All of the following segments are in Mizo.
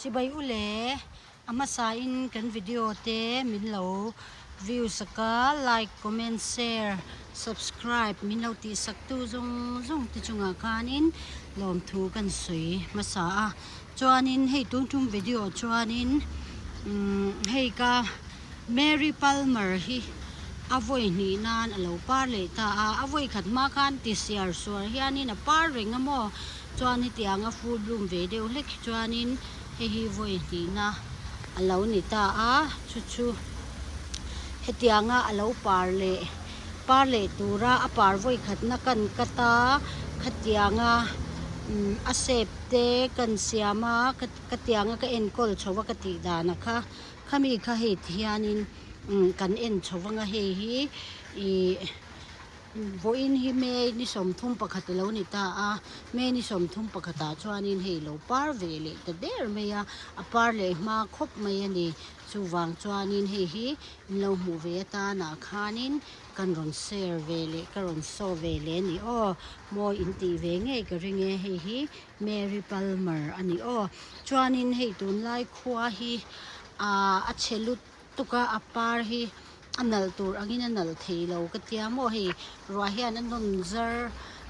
Chibai u le, a hmasa in kan video te min lo view sak a, like, comment, share, subscribe min lo tih sak tu zawng zawng te chungah khanin lawmthu kan sawi hmasa a. Chuanin hei tun tum video chuanin umm hei ka Mary Palmer hi a vawi hnih nan a lo par leh ta a, a vawi khat hma khan ti siar suar hianin a par reng a maw? Chuan hetiang a full bloom ve deuh hlek hi chuanin hei hi vawi hnihna a lo ni ta a, chu chu hetianga a lo par leh par leh tura a par vawi khatna kan cut a, khatianga umm a shape te kan siam a ka tianga ka enkawl chho a ka tih dan a kha. Khami kha hei ti hianin kan en chho vang a hei hi ih vawiin hi May ni 31 a lo ni ta a May ni 31 ah chuanin hei lo par ve leh ta der mai a a par leh hma khawp mai a ni chuvang chuanin hei hi in lo hmuh ve atanah khanin kan rawn share ve leh ka rawn show ve leh a ni aw mawi in tih ve ngei ka ring e hei hi Mary Palmer a ni aw. Chuanin hei tunlai khua hi aaa a chhe lutuk a, a par hi a nalh tur angin a nalh thei lo ka tia maw hei ruah hian a nawn zar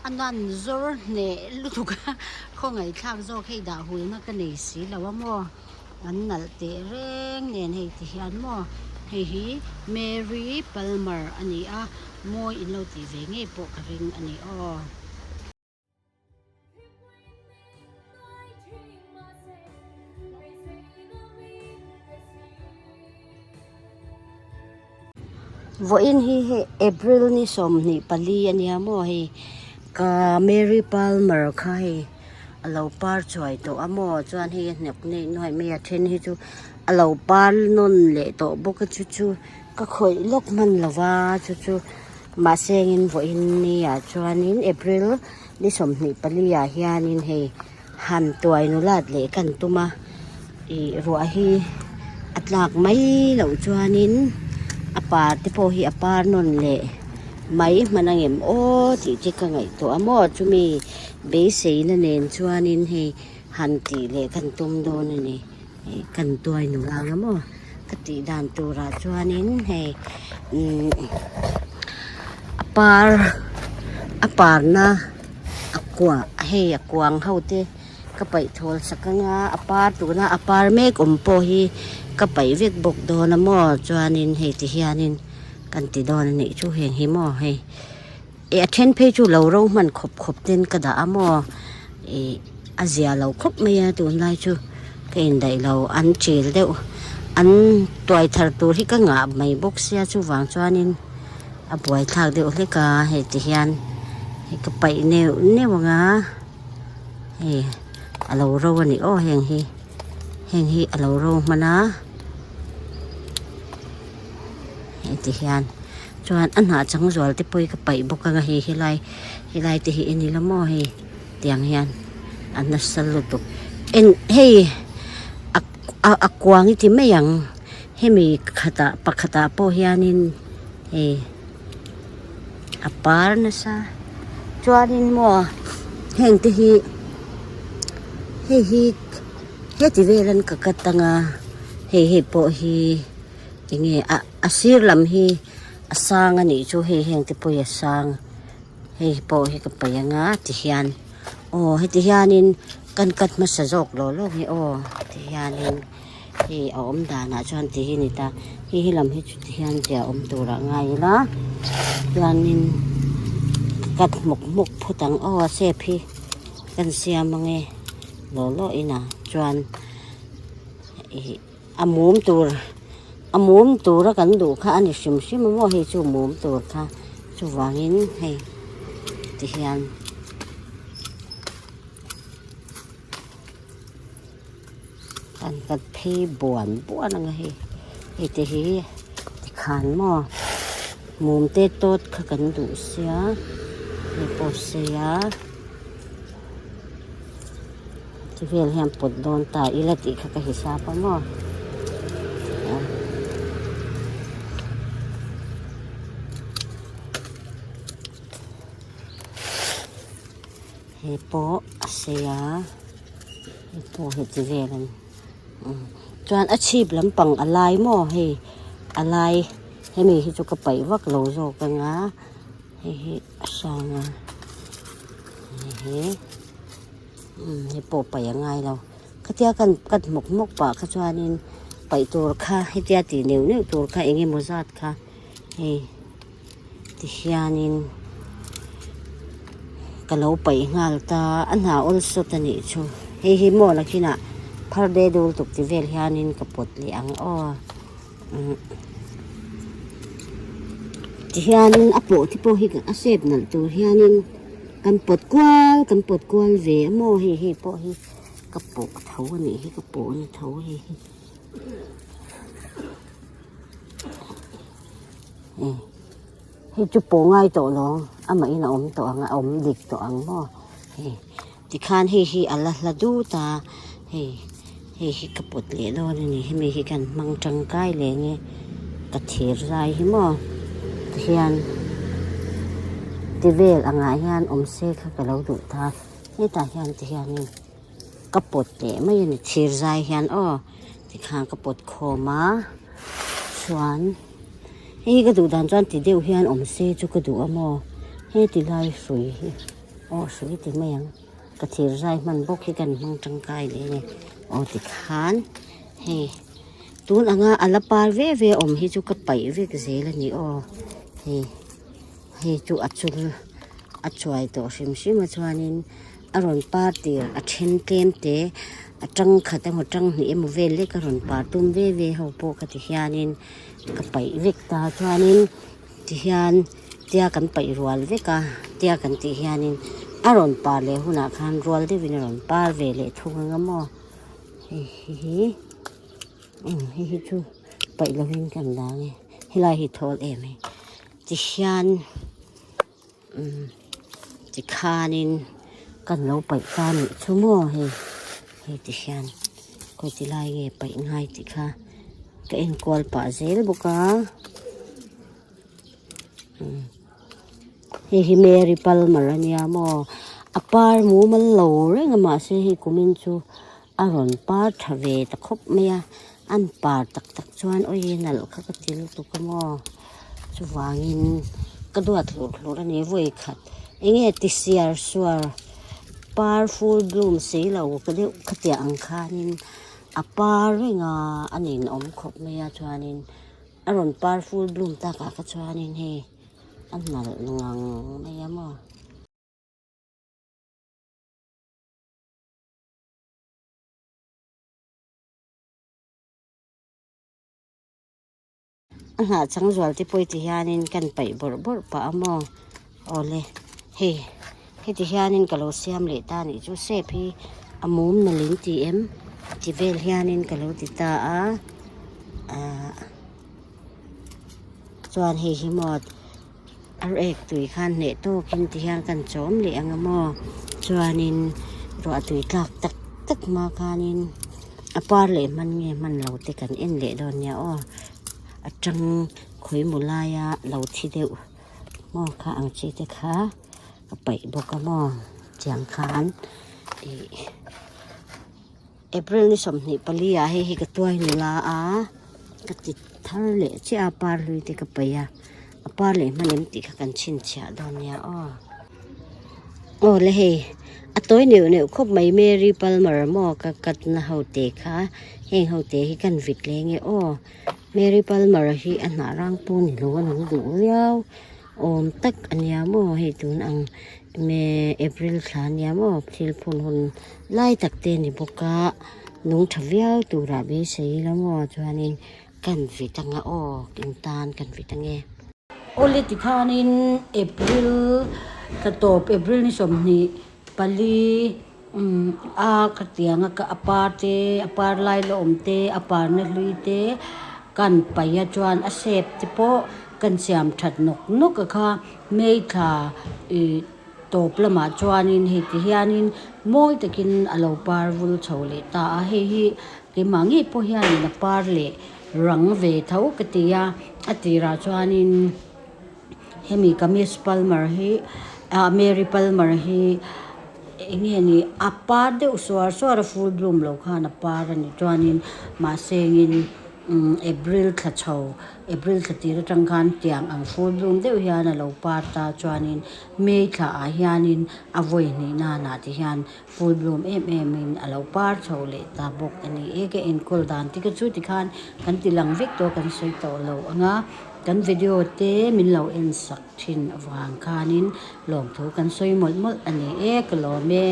a nan zawr hneh lutuk a khawngaihthlak zawk hei dah hulna ka nei si lo a maw an nalh teh reng nen hei ti hian maw hei hi Mary Palmer a ni a mawi in lo tih ve ngei pawh ka ring a ni aw. Vawiin hi hei April ni 24 a nia maw hei ka Mary Palmer kha hei a lo par chuai tawh a maw chuan hei a hnawk nei nuai mai a then hi chu a lo par nawn leh tawh bawk a chu chu ka khawih lawk hman lo va chu chu. Mahse engin vawiin ni ah chuanin April ni 24 ah hianin hei han tuai nulat leh kan tum a ih ruah hi a tlak mai loh chuanin a par te pawh hi a par nawn leh mai hman ang em aw tih te ka ngaihtuah a maw chumi beiseina nen chuanin hei han tih leh kan tum dawn a ni. Ih kan tuai nula ang maw ka tih dan turah chuanin hei umm a par a parna a kua hei a kuang ho te ka paih thawl sak anga a par tuna a par mek awm pawh hi ka paih vek bawk dawn a maw chuanin hei ti hianin kan ti dawn a nih chu heng hi maw hei Ih a then phei chu lo ro hman khawp khawp ten ka dah a maw ih a zia lo khawp mai a tunlai chu ka indaih lo an chil deuh an tuai thar tur hi ka ngah mai bawk sia chuvang chuanin a buaithlak deuh hlek a hei ti hian hei ka paih neuh neuh ang a hei a lo ro a ni aw heng hi heng hi a lo ro hman a hei ti hian. Chuan a hnah chang zual te pawh hi ka paih bawk anga hei helai helai te hi en ila maw hei tiang hian a nasa lutuk en hei a a kuang i ti mai ang hemi khatah pakhatah pawh hianin hei a par nasa chuanin maw heng te hi hei hi heti vel an ka cut anga hei hei pawh hi enge a. A sir lam hi a sang a nih chu hei heng te pawh hi a sang hei pawh hi ka paih anga ti hian aw heti hianin kan cut hmasa zawk lawh lawk hi aw ti hianin hei a awm danah chuan ti hi a ni ta hei he lam hi chu ti hian zia awm turah ngai ila chuanin ka cut hmawk hmawk phawt ang aw a shape hi kan siam ange lawh lawh inah chuan ih. A mum tur a mum tura kan duh kha a ni hrim hrim a maw hei chu mum tur kha chuvangin hei ti hian kan cut phei buan buan ang a hei hei te hi tikhan maw mum te tawt kha kan duh sia hei pawh sei a. Ti vel hian pawt dawn ta ila tih kha ka hisap a maw. He pawh a sei a, he pawh heti vel a ni. Chuan a chhip lampang a lai maw hei a lai hemi hi chu ka paih vak lo zawk anga hei hi a hrang a hei hi umm hei pawh paih a ngai lo khatia kan cut hmawk hmawk pah kha chuanin paih tur kha hetia tih neuh neuh tur kha eng emaw zat kha hei. Tihianin ka lo paih nghal ta a hna awl sawt a nih chu hei hi maw nakinah phar de dul tuk ti vel hianin ka pawt leh ang aw tihianin a pawh te pawh hi a shape nalh tur hianin kan pawt kual kan pawt kual ve a maw hei hei pawh hi ka pawh tho a nih hi ka pawh a ni tho hei hi. Hei chu pawh ngai tawh lo amah in a awm tawh ang a awm dik tawh ang maw hei tikhan hei hi a la hla dut a hei hei hi ka pawt leh dawn a ni hemi hi kan hmang tangkai leh nge ka thir zai hi maw tihian ti vel angah hian awm se kha ka lo duh ta hetah hian tihianin ka pawt leh mai a ni thir zai hian aw tikhan ka pawt khawm a chuan hei hi ka duh dan chuan ti deuh hian awm se chu ka duh a maw heti lai hrui hi aw hrui ti mai ang ka thir zai hman bawk hi kan hmang tangkai leh a ni aw tikhan hei tun anga a la par ve ve awm hi chu ka paih vek zel a ni aw hei hei chu a chul a chuai tawh hrim hrim a chuanin. A rawn par tir a then tlem te a tang khat emaw tang hnih emaw vel lek a rawn par tum ve ve ho pawh kha ti hianin ka paih vek ta chuanin tihian tia kan paih rual vek a tia kan tih hianin a rawn par leh hunah khan rual deuhin a rawn par ve leh thung ang a maw hei hi hei hi chu paih lovin kan dang e helai hi thawl em e tihian. Tikhanin kan lo paih ta nih chu maw hei hei ti hian khawi ti lai nge paih ngai tih kha ka enkual pah zel bawk a hei hi Mary Palmer a nia maw a par mumal lo reng a mahse hei kumin chu a rawn par tha ve ta khawp mai a an par tak tak chuan awi nalh kha ka ti lutuk a maw. Chuvangin ka duat hlur hlur a ni vawi khat enge ti siar suar par full bloom si lo ka deuh khatiang ang khanin a par reng a a ninawm khawp mai a chuanin a rawn par full bloom takah kha chuanin hei a nalh ngang mai a maw. A hnah chang zual te pawh ti hianin kan paih bawrh bawrh pah a maw awle hei heti hianin ka lo siam leh ta anih chu sep hi a mum nalh in ti em ti vel hianin ka lo ti ta a ahh chuan hei hi maw a rek tui khan hneh tawkin ti hian kan chawm leh ang a maw chuanin ruah tui tlak tak tak hma khanin a par leh hman nge hman lo te kan en leh dawn nia aw a tang khawimaw laia lo thi deuh maw kha ang chi te kha a paih bawk a maw tiang khan ih April ni 24 ah hei hi ka tuai nula a ka ti thar leh chiah a par hlui te ka paih a a par leh hman em tih kha kan chhinchhiah dawn nia aw aw le hei a tawi neuh neuh khawp mai Mary Palmer maw ka cut na ho te kha heng ho te hi kan vit leh nge aw Mary Palmer hi a hnah rang pawh ni lo a nung duh viau awm tak a nia maw hei tun ang me April thla a nia maw thil phun hun lai tak te a ni bawk a nung tha viau turah beisei ila maw chuanin kan vit anga aw in tan kan vit ange. Awle tikhanin April thla tawp April ni 24 a khatianga ka a par te a par lai la awm te a parna hlui te kan paih a chuan a shape te pawh kan siam that nawk nawk a kha May thla ih tawp lamah chuanin hei ti hianin mawi takin a lo par vul chho leh ta a hei hi keimah ngei pawh hianin a par leh rang ve tho ka ti a a tirah chuanin hemi kamis palmer hi ah Mary Palmer hi. Eng nge ni a par deuh suar suar a full bloom lo khan a par a nih chuanin mahse engin umm April thla chho April thla tir atang khan tiang ang full bloom deuh hian a lo par ta chuanin May thla ah hianin a vawi hnih nanah ti hian full bloom em em in a lo par chho leh ta bawk a ni e ka enkawl dan te kha chu tikhan kan ti lang vek tawh kan sawi tawh lo ang a kan video te min lo en sak. Thin avang khanin lawmthu kan sawi mawlh mawlh a ni e ka lawm e.